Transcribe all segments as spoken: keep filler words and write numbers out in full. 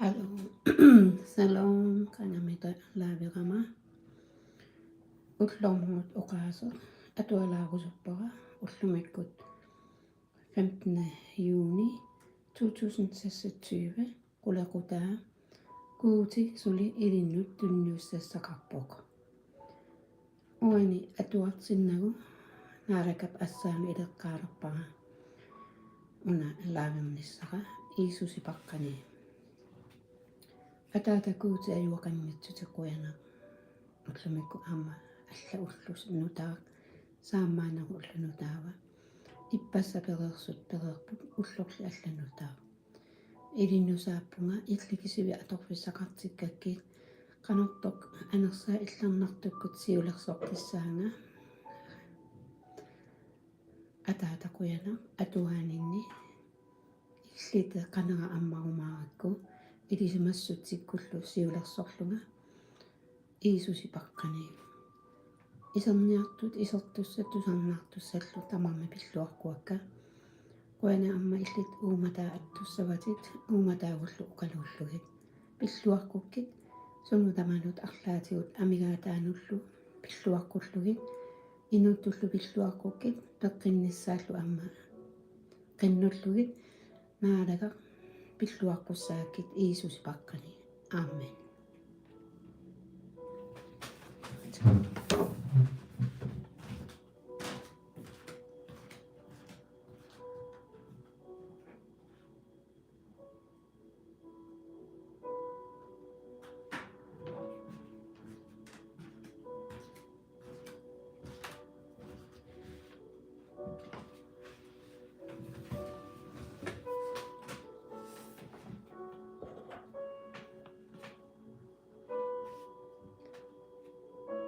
Aluu. Shalom, qangamita laaverama. Ullormut oqaaseq atualaarusuppara ullumikkut femtende juni to tusind seksogtyve, qulequtaa: Guuti suli ilinnut tunniussassaqarpoq. Uani atuartinnagu Naalakap assaanut ileqqaalerpara una laavernissara Jiisusi paqqani. Ataata Guuti, ajuaqanngitsutit qujanaq. Ullumikkut aamma alla ulloq nutaaq, saammaannerup ulloq nutaava. Ippassaq pereersut pereerput ullorli alla nutaaq. Ilinnut saappunga, illit kisivit atorfissaqartikkakkit, qanortoq anersaat illernartukkut siulersortissaanga. Ataata qujanaq atuaaninni. Illit qanera ammarumaarakku ilisimassutsikkullu siulersorlunga Jiisusi paqqani. Iserniartut isertussat tusarnaartussallu tamarmik pilluaqquakka. Qujanaq aamma illit uummataa attussavatit, uummataagullu oqaluullugit. Pilluaqqukkit sunut tamanut arlaatigut amigaataanullu pilluaqqullugit, inuttullu pilluaqqukkit, peqqinnissaallu aamma qinnullugit. Naalagaq, pilluaqqussaakkit Jiisusi paqqani. Amen.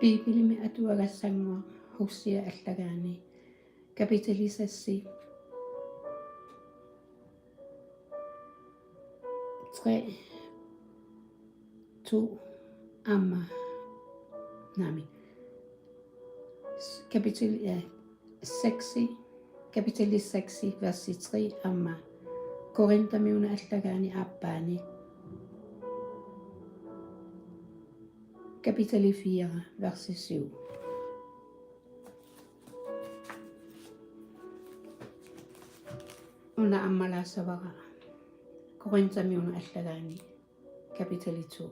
Biibilimi atuagassannguaq Hosea allagaani, kapitali seks, tre, to aamma, naamik, s-, kapitali, ja, seks, kapitali seks, versi tre aamma Korinthimiunut allagaani aappaani, kapitali fire, versi syv. Una ammalaassavara Korinthimiunut allagaani, kapitali to,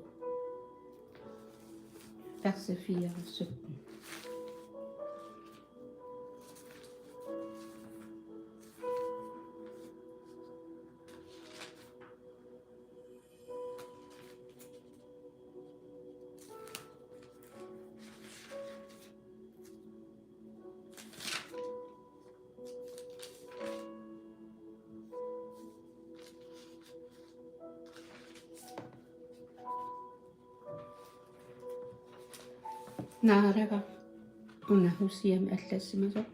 versi fire, sytten. Naalagaq, una Hoseami allassimasoq,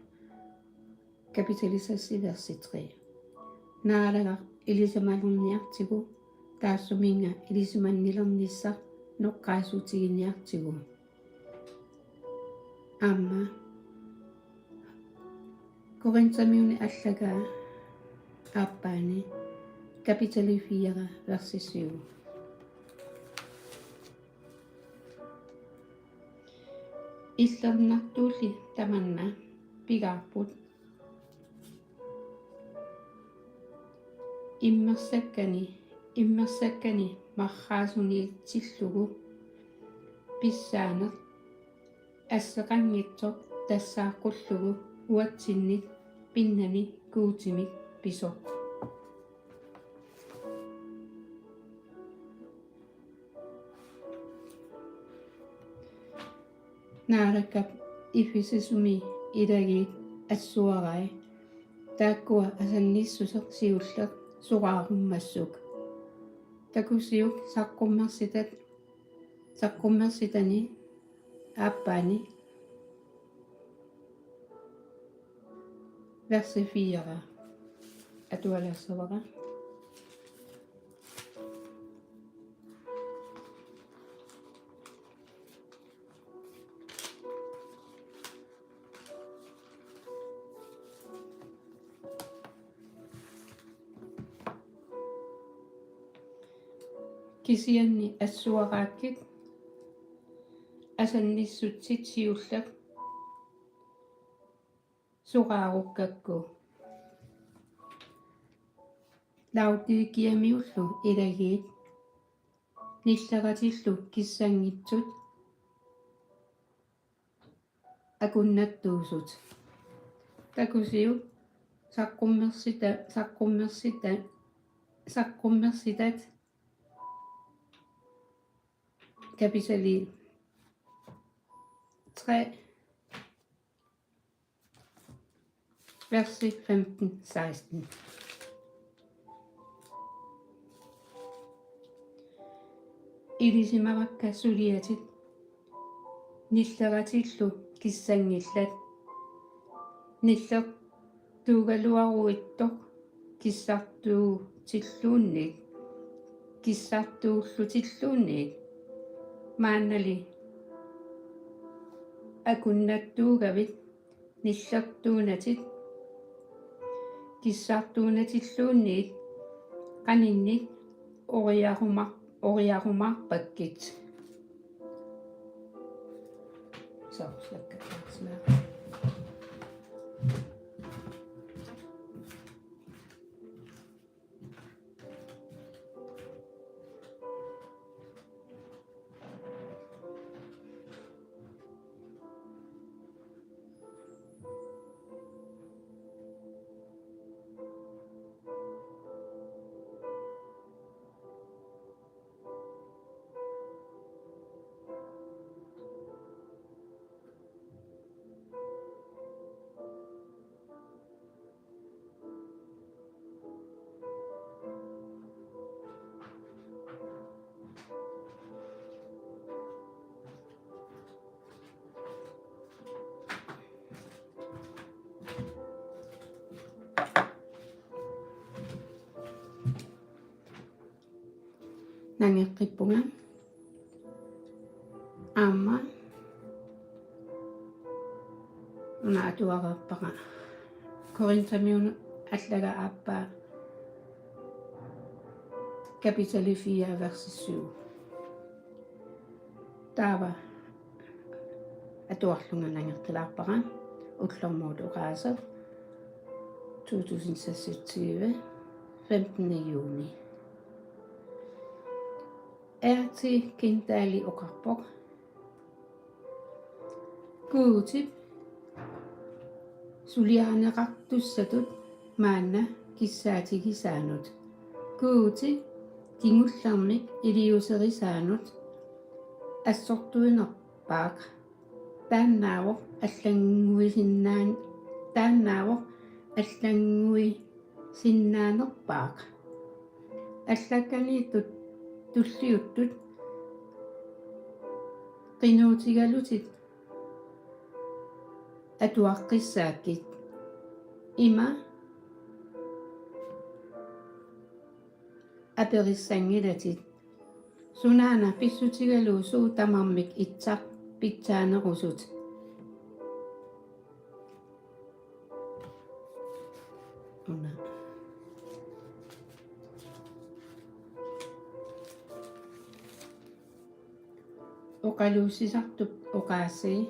kapitali seks, versi tre. Naalagaq ilisimalerniartigu, taassuminnga ilisimanilernissaq noqqaassutiginiartigu. Aamma Korinthimiunut allagaa aappaani, kapitali fire, versi syv. Illernartuulli tamanna pigaarput immersakkani, immersakkani marraasuniitsillugu pissaaneq asseqanngitsoq tassaaqqullugu uatsinni pinnani Guutimik pisoq. Naalakap Efesusumi ilagiit assuarai, taakkua asannissuseq siulleq soraarummassuk. Takusiuk saqqummersitat, saqqummersitani aappaani, versi fire. Atualaassavara. Kisianni assuaraakkit asannissutsit siulleq soraarukkakku. Laodikeamiullu ilagiit nilleratillu kissanngitsut akunnattuusut. Takusiuk saqqummersita-, saqqummersita-, saqqummersitat kapitali tre, versi femten seksten. Ilisimavakka suliatit nilleratillu kissanngillat. Nillertuugaluaruittoq kissartuutilluunniit, kissartuullutilluunniit. Maannali akunnattuugavit nillertuunatit kissartuunatilluunniit qaninnik oriaruma-, oriarumaarpakkit. Soorlu slakka taarsimaaq. Nangeqqippunga. Aamma una atuareerpara Korintamiunut allagaa aappaa kapitali fire, versi syv. Taava atuarlunga nangeqqilaarpara, ullormut oqaaseq, to tusind seksogtyve, femtende juni. R T Kendalli oqarpoq: Guutip suliarineqartussatut maanna kissaatigisaanut. Guuti kingullermik iliuuserisaanut assortuinerpaaq. Taannaavoq allannguisinnaan-, taannaavoq allannguisinnaanerpaaq. Allakkaniittut tulliuttut qinuutigalutit atuaqqissaakkit. Ima aperissanngilatit: Sunaana pissutigalugu suut tamarmik itsaq pitsaanerusut? Una. Oqaluussisartup oqaasii,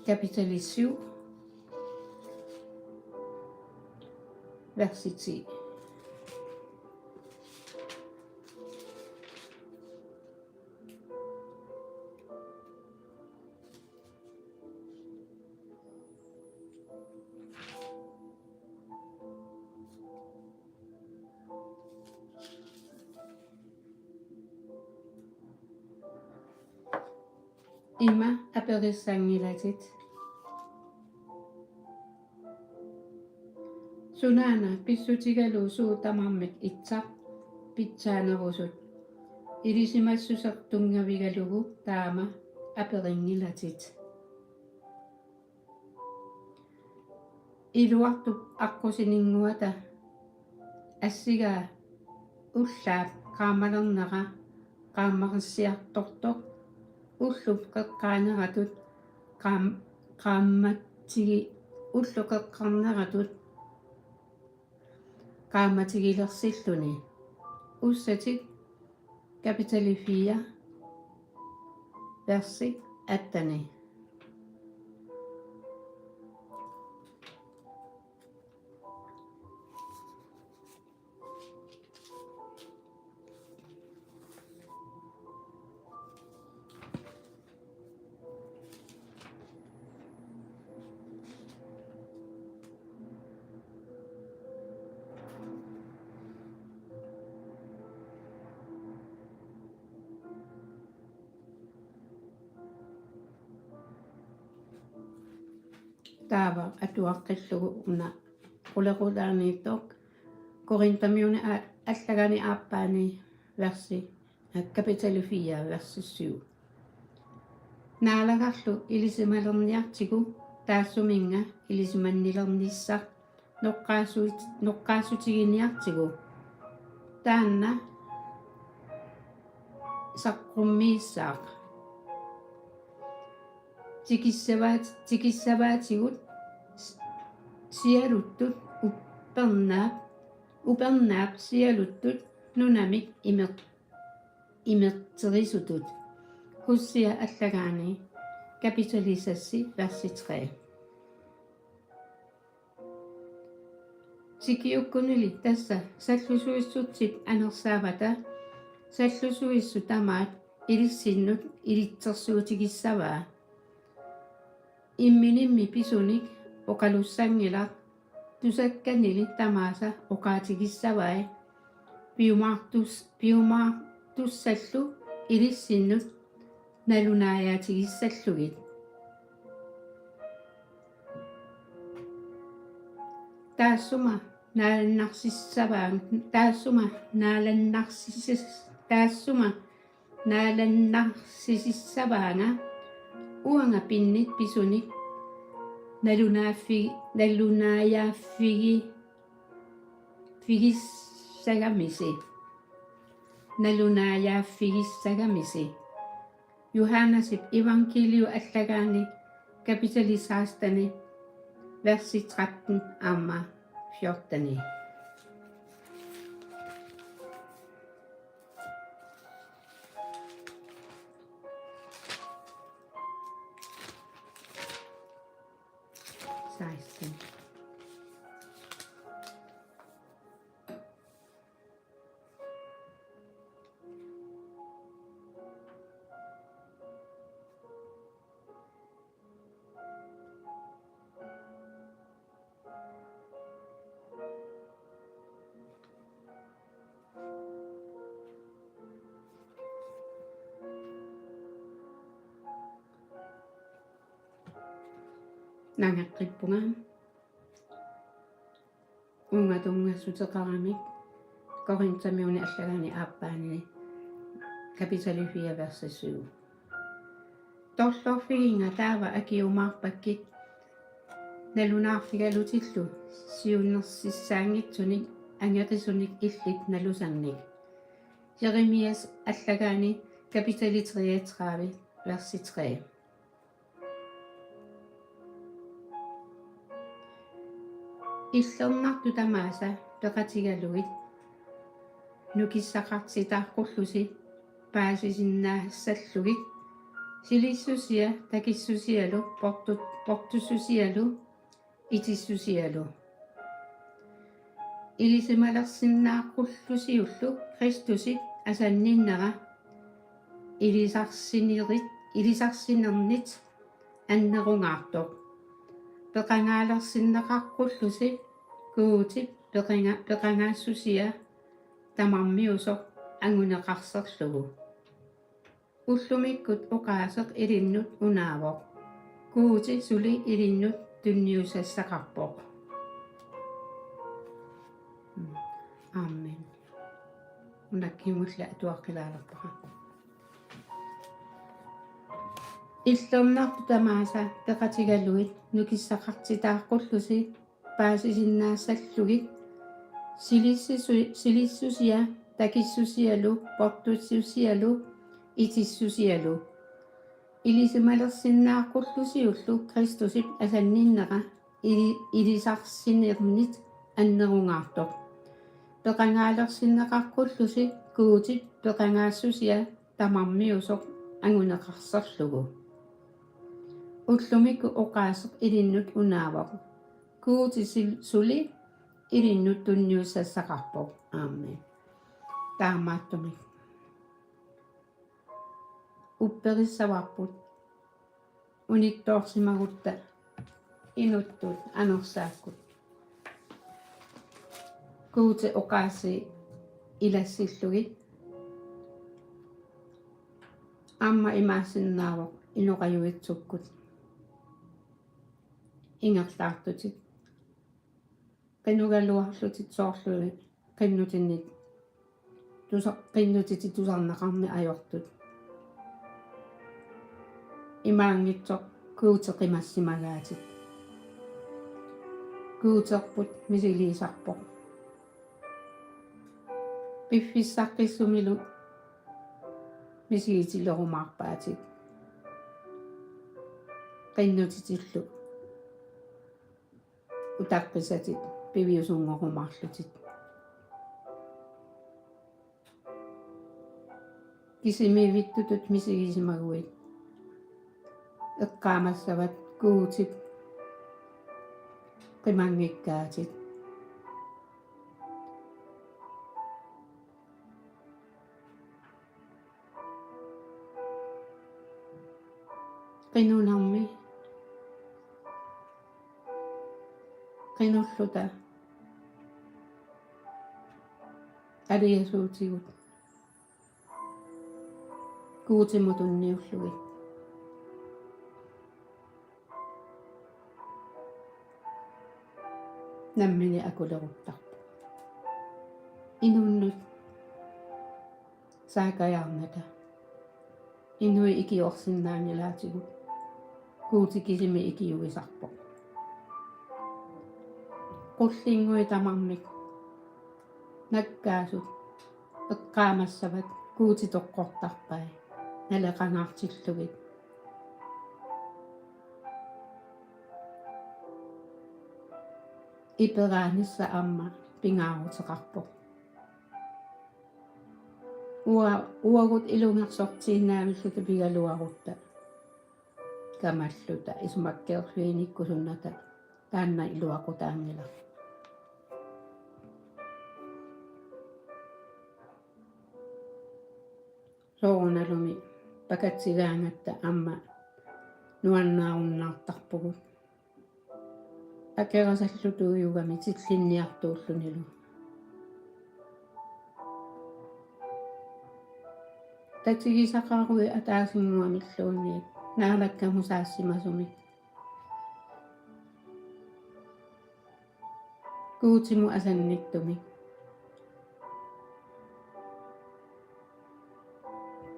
kapitali syv, versi ti. Ima aperissanngilatit: Sunaana pissutigalugu suut tamarmik itsaq pitsaanerusut? Ilisimassuseq tunngavigalugu taama aperinngilatit. Iluartup aqqusininnguata assigaa ullaap qaammalernera qaammarissiartortoq ullup qeqqaaneratut qaam-, qaammatigi-, ullup qeqqarneratut qaammatigilersilluni. Ussatik Kapitali fire, versi atten. Taava atuaqqillugu una qulequtaaniittoq, Korinthamiunit a-, allagaani aappaani, versi, aa, kapitali fire, versi syv. Naalagarlu ilisimalerniartigu taassuminnga ilisimannilernissaa noqqaassuit-, noqqaassutiginiartigu, taanna saqqummiissaaq. Tikissavaat-, tikissavaatigut s-, sialuttut upernaap, upernaap sialuttut nunamik imeq-, imerterisutut. Hosea allagaani, kapitali seks, versi tre. Tikiukkunili tassa sallusuissutsip anersaavata sallusuissut tamaat ilissinnut ilitsersuutigissavaa. Imminimmi pisunik oqalussanngilaq, tusakkanili tamaasa oqaatigissavai piumaartus-, piumaartussallu ilissinnut nalunaajaatigissallugit. Taassuma naalannarsissavaan-, taassuma naalannarsis-, taassuma naalannarsisissavaanga uanga pinnit pisunik nalunaaffi-, nalunaajaaffigi-, figissagamisi. Nalunaajaaffigissagamisi. Johannesip evangeliu allagaani, kapitali seksten, versi tretten aamma fjorten. Seksten. Nangeqqippunga. Uunga tunngassuteqaramik Korinthamiunit allagaani aappaani, kapitali fire, versi syv. Torlorfiginnga taava akiumaarpakkit nalunaarfigalutillu siunnersissaanngitsunik angerisunik illit nalusannik. Jeremias allagaani, kapitali treogtredive, versi tre. Illernartut tamaasa peqatigalugit nukissaqartitaaqqullusi paasisinnaassallugit silissusia takissusialu portu-, portussusialu itissusialu. Ilisimalersinnaaqqullusiullu Kristusip asanninnera ilisarsinerit-, ilisarsinernit annerungaartoq. Peqangaalersinneqaqqullusi Guutip peqanga-, peqangaassusia tamarmiusoq anguneqarserlugu. Ullumikkut oqaaseq ilinnut unaavoq. Guuti suli ilinnut tunniussassaqarpoq. Amen. Una kingulleq atuaqqilaalerpara. Illernartut tamaasa peqatigalugit nukissaqartitaaqqullusi paasisinnaassallugit silissu-, silissusia takissusialu portussusialu itissusialu. Ilisimalersinnaaqqullusiullu Kristusip asanninnera ili-, ilisarsinernit annerungaartoq. Peqangaalersinneqaqqullusi Guutip peqangaassusia tamarmiusoq anguneqarserlugu. Ullumikkut oqaaseq ilinnut unaavoq. Guuti sil-, suli ilinnut tunniussassaqarpoq. Amen. Taamaattumik upperissavarput unittoorsimagutta inuttut anersaakkut. Guuti oqaasii ilassillugit aamma imaassinnaavoq inoqajuitsukkut ingerlaartutit qinugaluarlutit soorlumi qinnutinit tusa-, qinnutitit tusarnaqarneq ajortut. Imaanngitsoq Guuti qimassimagaatit. Guuterput misiliisarpoq. Piffissaqqissumilu misigitilerumaarpaatit. Qinnutitillu utaqqisatit piviusunngorumaarlutit. Kisimiivittutut misigisimaguit eqqaamassavat Guutip qimanngikkaatit. Qinunarmi qinulluta aliasuutigut Guutimut tunniullugit nammineq akuleruttarpoq. Inunnut saakkajaarnata inuit ikiorsinnaanngilaatigut Guuti kisimi ikiuisarpoq. Qullinnguit tamarmik nakkaasut eqqaamassavat Guuti toqqortarpai naleqangaartillugit. Iperaanissaq aamma pingaaruteqarpoq. Ua-, uagut ilungersortiinnaavilluta pigaluarutta kamalluta isumakkeerluinikkusunnata taanna iluaqutaanngilaq. Soorunalumi pakatsigaangatta aamma nuannaarunnaartarpugut. Akerasallutuujugami tillinniartuullunilu. Tatigisaqaruit ataasinnguamilluunniit Naalakkamut saassimasumik. Guutimut asannittumik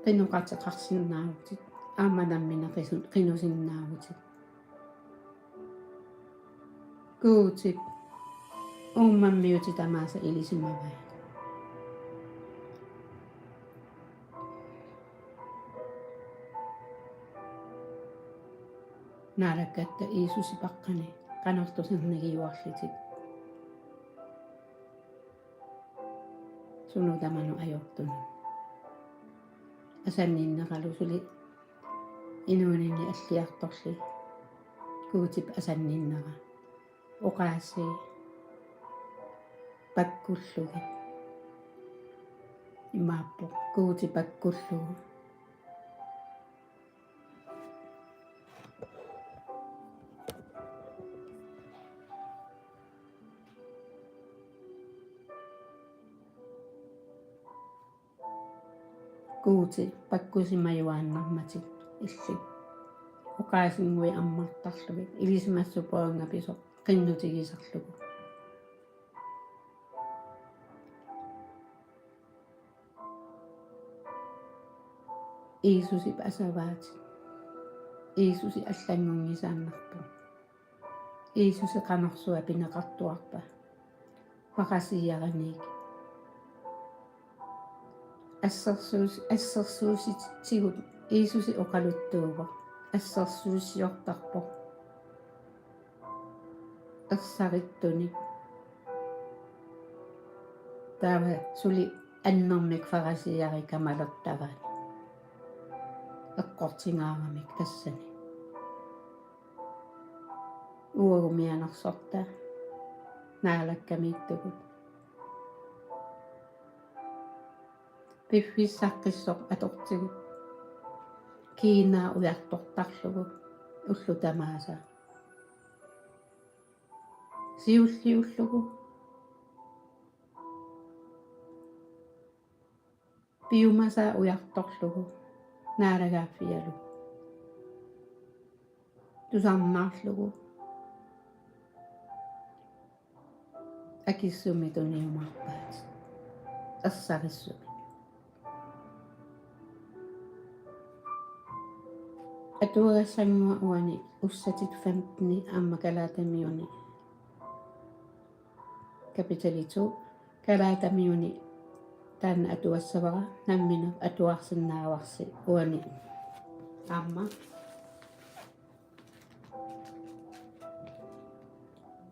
qinoqateqarsinnaavutit, aamma nammineq qisu-, qinusinnaavutit. Guutip uummammiutit tamaasa ilisimavai. Naalakkatta Jiisusipaqqani qanortusarnagiuarlutit. Sunut tamanut ajortunut asanninneralu suli inuuninni alliartorli Guutip asanninnera. Oqaasii pakkullugit. Imaappoq Guuti pakkullugu. Guuti pakkusimajuaannarmatik illit. Oqaasinnguit ammartarlugit ilisimassupoorngapisoq qinnutigisarlugu. Jiisusip asavaatit. Jiisusi allanngunngisaannarpoq. Jiisusi qanorsuaq pineqartuarpa? Farisiiarinit. Assersuus-, assersuusitsigut Jiisusi oqaluttuuvoq. Assersuusiortarpoq. Ersarittunik. Taava suli annermik farisiiarit kamalertaraat eqqortingaaramik tassani. Uagut mianersortaat Naalakkamiittugut. Piffissaq qissoq atortigut. Kiinaa ujartortarlugu ullut tamaasa. Siulliullugu. Piumasaa ujartorlugu naalagaaffialu. Tusarnaarlugu. Akissumik tuniumaarpaat. Ersarissumik. Atuagassannguaq uani ussatit femten aamma Galatamiuni. Kapitali to, Galatamiuni taanna atuassavara, nammineq atuarsinnaavarsi uani. Aamma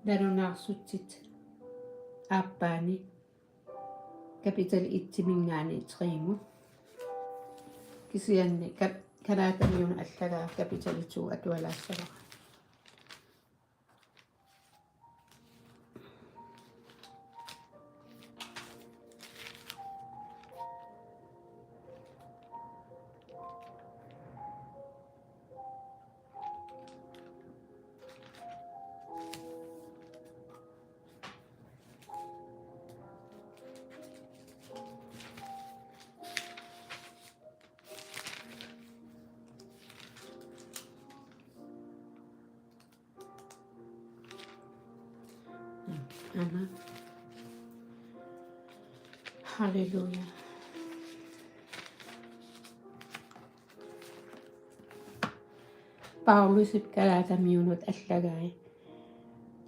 nalunaarsutsit aappaani kapitali et-iminngaanniit tre-mut. Kisianni Ga-, Galatamiunut allagaa kapitali to atualaassavara. Amen. Halleluja. Paulusip Galatamiunut allagai.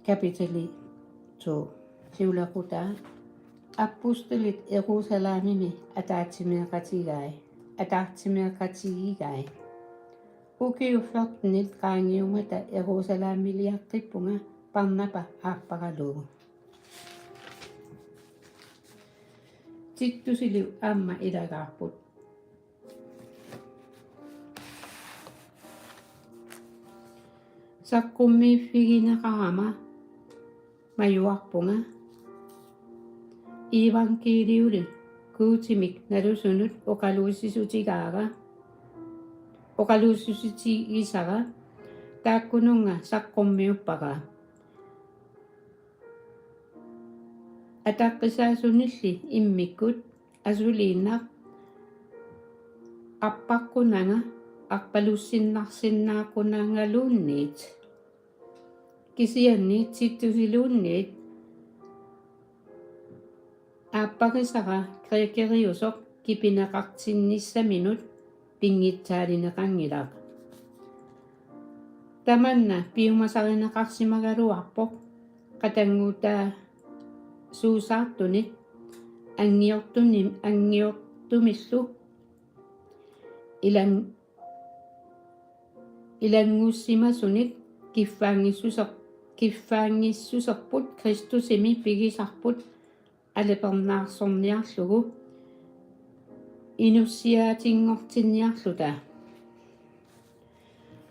Kapitali to. Siulequtaa. Apostolit Jerusalemimi ataatsimeeqatigai, ataatsimeeqatigigai. Ukiut fjortenit qaangiummata Jerusalemiliaqqippunga Barnaba aapparalugu. Titusiliu aamma ilagaarput. Saqqummiiffigineqarama majuarpunga. Iivangkiiliuli Guutimik nalusunut oqaluussisutigaara, oqaluussisutigisara taakkununnga saqqummiuppara. Ataqqisaasunilli immikkut asuliinnaq arpaqqunanga arpalussinnarsinnaaqunangaluunniit. Kisianni Titusiluunniit aapparisara grækeriusoq kipineqartinnissaminut pinngitsaalineqanngilaq. Tamanna piumasarineqarsimagaluarpoq qatanngutaa suusaartunit anngiortunim-, anngiortumillu ilan-, ilanngussimasunit kiffaanngissuser-, kiffaanngissuserput Kristusimi pigisarput alipernaarsorniarlugu inussiaatinngortinniarluta.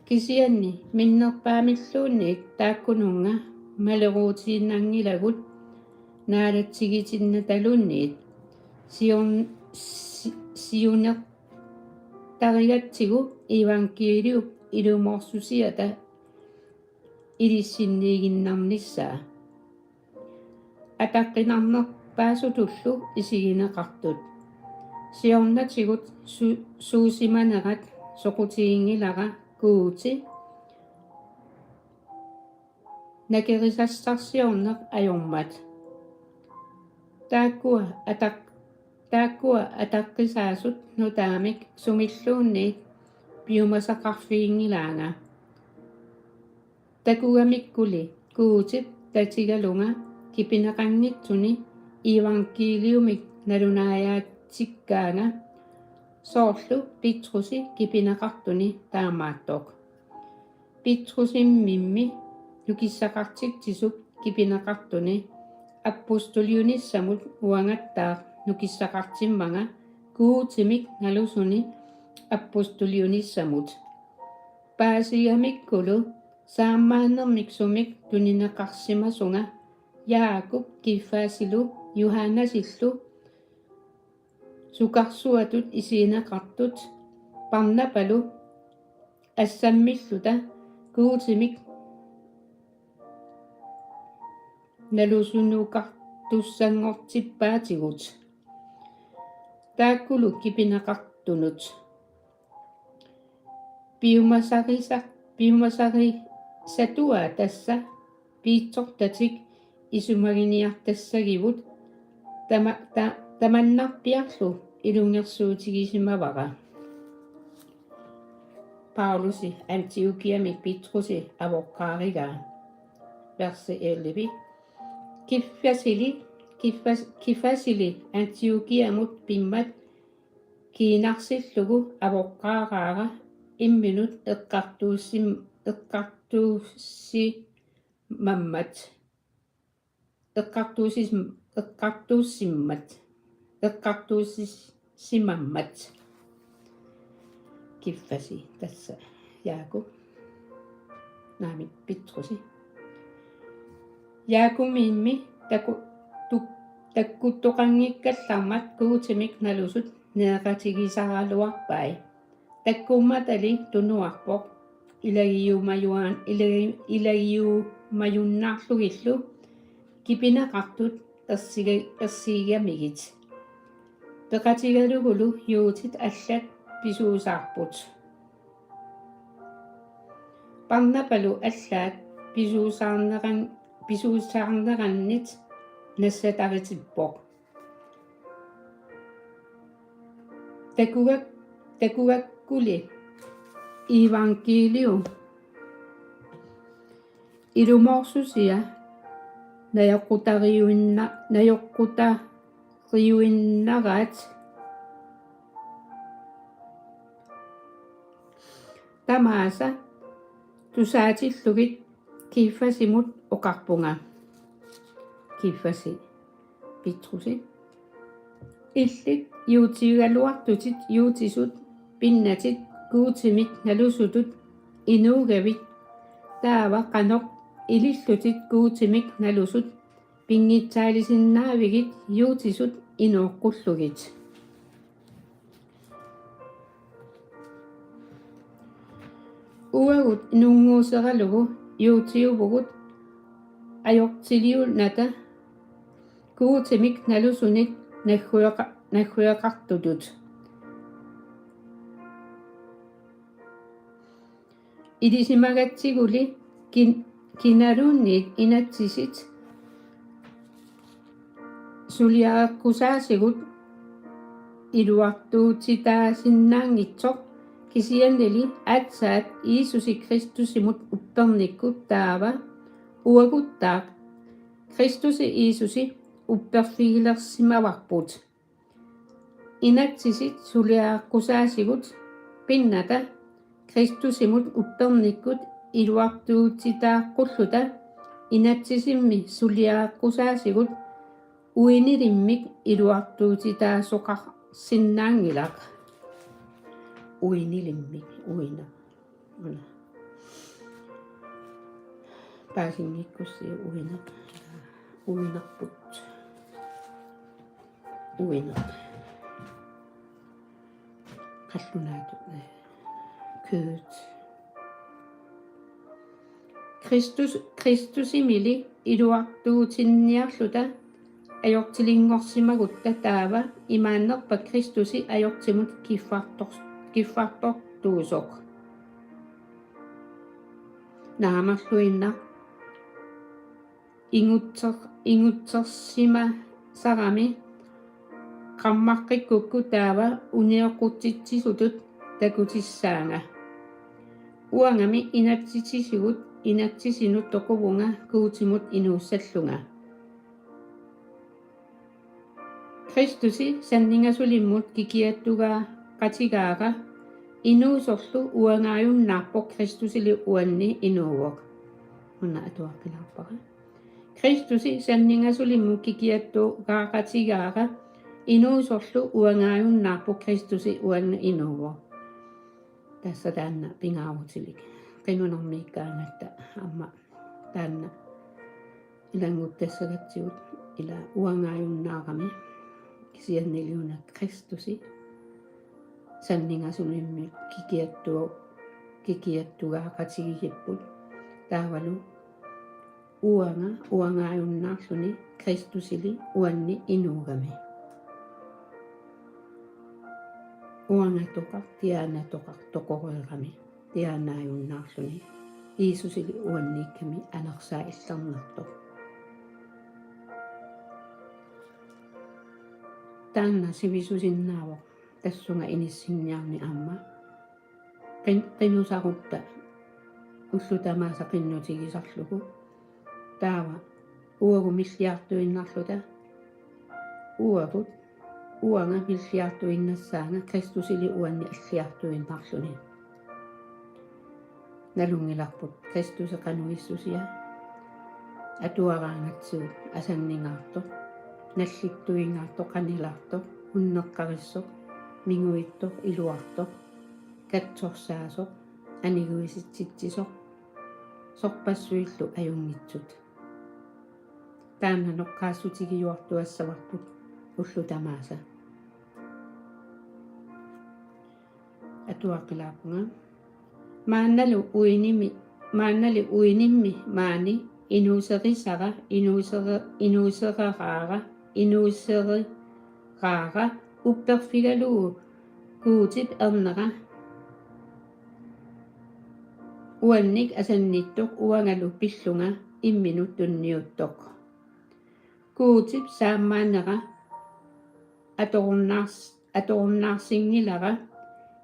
Kisianni minnerpaamilluunniit taakkununnga maleruutiinnanngilagut naalatigitinnattaluunniit siun-, si-, siunertarigatsigu iivangkiiliup ilumoorsusiata ilissinniiginnarnissaa. Ataqqinarnerpaasutullu isigineqartut. Siornatigut su-, suusimanerat soqutiginngilara Guuti nakerisassarsiorneq ajormat. Taakkua ataq-, taakkua ataqqisaasut nutaamik sumilluunniit piumasaqarfiginngilaanga. Takugamikkuli Guutip tatigalunga kipineqanngitsuni iivangkiiliumik nalunaajaatikkaanga, soorlu Petrusi kipineqartuni taamaattoq. Petrusimmimmi nukissaqartitsisup kipineqartuni Apostoliunissamut uangattaaq nukissaqartimmanga Guutimik nalusuni apostoliunissamut. Paasigamikkulu saammaannermik sumik tunineqarsimasunga Jaakup Kifasilu Johannesillu sukarsuatut isigineqartut Barnabalu assammilluta Guutimik nalusunukartussanngortippaatigut. Taakkulu kipineqartunut. Piumasarisa-, piumasarisatuaa tassa piitsortatik isumaginiartassagivut tama-, ta-, tamannarpiarlu ilungersuutigisimavara. Paulusi Antiokiami Petrusi avoqqaarigaa. Versi elleve. Kifasili, Kifas-, Kifasili Antiokiamut pimmat kiinarsillugu avoqqaaraara imminut eqqartuussim-, eqqartuussimammat. Eqqartuusis-, eqqartuussimmat. Eqqartuussisimammat. Kifasi tassa Jaakup. Naamik Petrusi. Jaakumimmi taku-, tuk-, takkuttoqanngikkallarmat Guutimik nalusut nereqatigisaraluarpai. Takkummatali tunuarpoq ilagiumajuan-, ilagi-, ilagiumajunnarlugillu kipineqartut ersiga-, ersigigamigit. Peqatigalugulu juutit allat pisuusaarput. Barnabalu allaat pisuusaarneran-, pisuusaarnerannit nassataritippoq. Takugak-, takugakkuli iivangkiiliu ilumoorsusia najoqqutariuinna-, najoqqutariuinnaraat tamaasa tusaatillugit Kifasimut oqarpunga. Kifasi Petrusi. Illit juutigigaluartutit juutisut pinnatit Guutimik nalusutut inuugavit, taava qanoq ilillutit Guutimik nalusut pinngitsaalisinnaavigit juutisut inooqqullugit. Uagut inunnguuseralugu juutiuvugut ajortiliunata Guutimik nalusunit naggueqa-, naggueqartutut. Ilisimagatsiguli kin-, kinaluunniit inatsisit suliareqqusaasigut iluartuutitaasinnaanngitsoq, kisiannili aatsaat Jiisusi Kristusimut uppernikkut taava uaguttaaq Kristusi Jiisusi upperfigilersimavarput. Inatsisit suliareqqusaasigut pinnata Kristusimut uppernikkut iluartuutitaaqqulluta inatsisimmi suliareqqusaasigut uinilimmik iluartuutitaasoqarsinnaanngilaq. Uinilimmik, uina. Una. Paasinngikkussi uina. Uinerput. Uineq. Qallunaatut. Kødet. Kristus, Kristusimili iluartuutinniarluta ajortilinngorsimagutta taava imaannerpa Kristusi ajortimut kiffartor-, kiffartortuusoq. Naamerluinnaq ingutser-, ingutsersimasarami qarmaqqikkukkut taava unioqqutsitsisutut takutissaanga. Uangami inatsisitigut inatsisinut toquvunga Guutimut inuussallunga. Kristusi sanningasulimmut kikiattugaaqatigaara inuusorlu uangaajunnaarpoq Kristusili uanni inuuvoq. Una atuaqqilaarpara. Kristusi sanningasulimmut kikiattugaaqatigaara inuusorlu uangaajunnaarpoq Kristusi uannut inuuvoq. Tassa taanna pingaarutilik. Qinunarmiikkaangatta aamma taanna ilannguttassagatsigu ila uangaajunnaarami kisianniliuna Kristusi sanningasulimmut kikiattu-, kikiattugaaqatigigipput. Taavalu uanga uangaajunnaarluni Kristusili uannut inuugami. Uangatoqaq, tiaanatoqaq toqoreerami, tiaanaajunnaarluni Jiisusili uanniikkami anersaa illernartoq. Taanna sivisusinnaavoq tassunga inissinniarneq aamma. Qin-, qinusarutta ullut tamaasa qinnutigisarlugu. Taava uagut milliartuinnarluta. Uagut, uanga milliartuinnassaanga Kristusili uannut alliartuinnarluni. Nalunngilarput Kristusip qanoq issusia. Atuaraangatsigu asanningaartoq, nallittuingaartoq, qanilaartoq, unneqqarissoq, minguittoq, iluartoq, katsorsaasoq, aniguisitsitsisoq, sorpassuillu ajunngitsut. Taanna noqqaassutigiuartuassavarput ullut tamaasa. Atuaqqilaarpunga. Maannalu uinimi, maannalu uinimmi maani inuuserisara, inuusere-, inuusereraara, inuusere-, raara upperfigalugu Guutip ernera uannik asannittoq uangalu pillunga imminut tunniuttoq. Guutip saammaanera atorunnaars-, atorunnaarsinngilara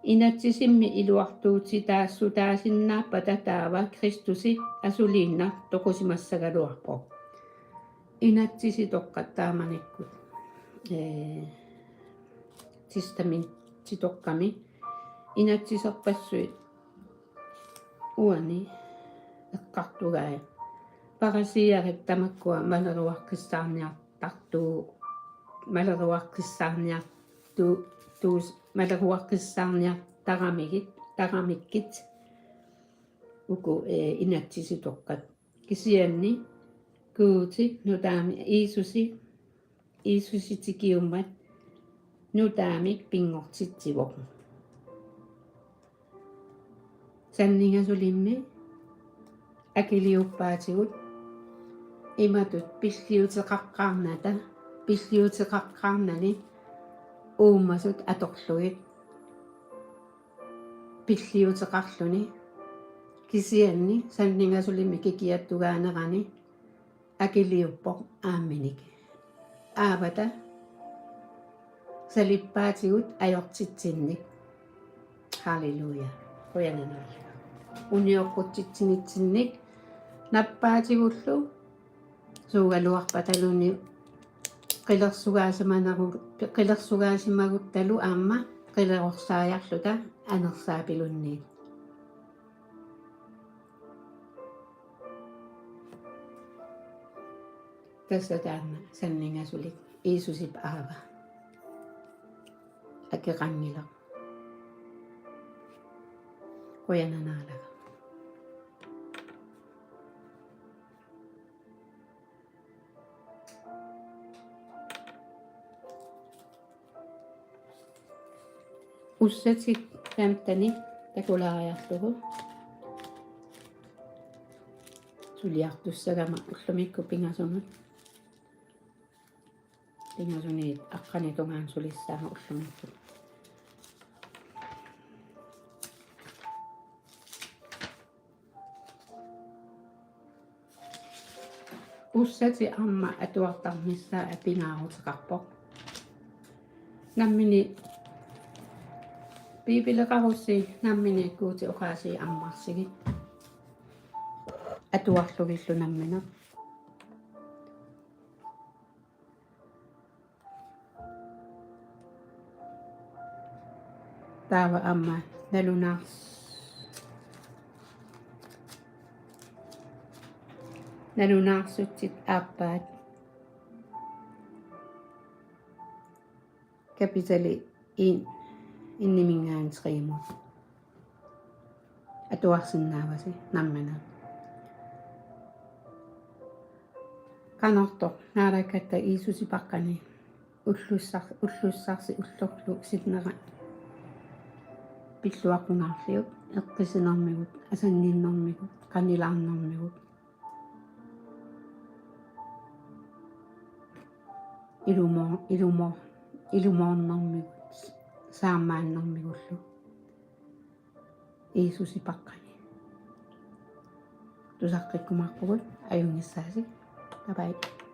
inatsisimmi iluartuutitaasutaasinnaappata taava Kristusi asuliinnaq toqusimassagaluarpoq. Inatsisitoqqat taamanikkut, ee, testamentitoqqami inatsiserpassuit uani eqqartugai. Pariseerit tamakkua maleruaqqissaarniartartu-, maleruaqqissaarniartu-, tuus-, maleruaqqissaarniartaramigit, taramikkit uku, ee, inatsisitoqqat. Kisianni Guuti nutaami Jiisusi, Jiisusi tikiummat nutaamik pinngortitsivoq. Sanningasulimmi akiliuppaatigut imatut pilliuteqaqqaarnata, pilliuteqaqqaarnani uumasut atorlugit pilliuteqarluni, kisianni sanningasulimmi kikiattugaanerani akiliuppoq aamminik. Aavata salippaatigut ajortitsinnik. Halleluja. Qujanaq Naalaga. Unioqqutitsinitsinnik nappaatigullu suugaluarpataluni qilersugaasimaneru-, qilersugaasimaguttalu aamma qilerorsaajarluta anersaapilunniit. Tassa taanna sanningasulik Jiisusip aava akeqanngilaq. Qujanaq Naalaga. Ussatit femteni takulaariarlugu suliartussagama ullumikkut pingasunut. Pingasuniit aqqaneq-tungaanut sulissaanga ullumikkut. Ussatit aamma atuartarnissaa pingaaruteqarpoq. Nammineq Biibileqarussi nammineq Guutip oqaasii ammarsigit. Atuarlugillu nammineq. Taava aamma nalunaars-, Nalunaarsutsit aappaat. Kapitali en, eniminngaanniit treimut. Atuarsinnaavasi nammineq. Qanortoq naalakkatta Jiisusipaqqani ullussar-, ullussarsi ullorlu sinnera pilluaqqunnarliuk, eqqisinermigut, asanninnermigut, qanilaarnermigut. Ilumo-, ilumo-, ilumoornermigut, saammaannermigullu. Jiisusipaqqani. Tusaqqikkumaarpugut, ajunngissaasi. Bye bye.